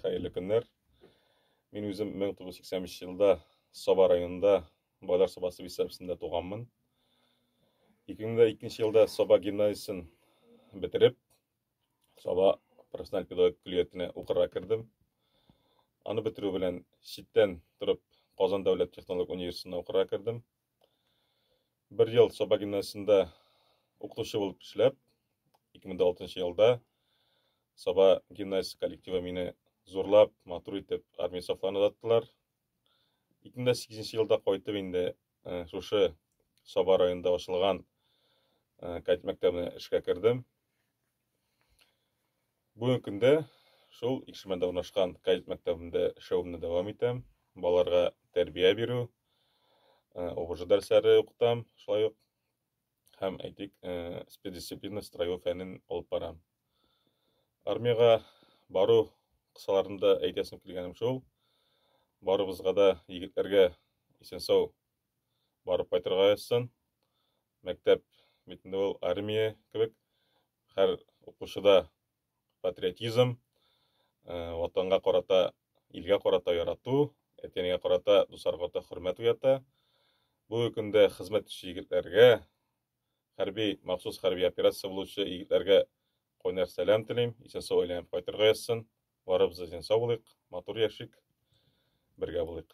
Хәерле көннәр. Мин үзем 1983 елда Саба районында Байлар Сабасы бистәсендә туганмын. 2002 елда Саба гимназиясен бетереп, Саба профессиональ педагогик көллиятенә укырга кердем. Аны бетерү белән читтән торып Казан дәүләт технологик университетына укырга кердем. Бер ел Саба гимназиясендә укытучы булып эшләп, 2006 елда Саба гимназиясе коллективы мине зурлап, матур итеп армия сафларына озаттылар. 2008 елда кайтып инде э, шушы Саба районында ачылган э, кадет мәктәбенә эшкә кердем. Бүгенге көндә шул Икшермәдә урнашкан кадет мәктәбендә эшләвемне дәвам итәм. Балаларга тәрбия бирү, э, ОБЖ дәресләре укытам, шулай ук һәм әйтик, э, спецдисциплина строевой фәнен алып барам. Армиягә бару кысаларында әйтәсем килгәнем шул. Барыбызга да егетләргә исән-сау барып кайтырга язсын. Мәктәп бит инде ул армия кебек. Һәр укучыда патриотизм, э, ватанга карата, илгә карата ярату, әти-әнигә карата, дусларга карата хөрмәт уята. Бүгенге көндә хезмәт итүче егетләргә, хәрби, махсус хәрби операция булучы егетләргә кайнар сәлам телим. Исән-сау әйләнеп кайтырга язсын. Барыбыз да исән-сау булыйк, матур яшик, бергә булыйк.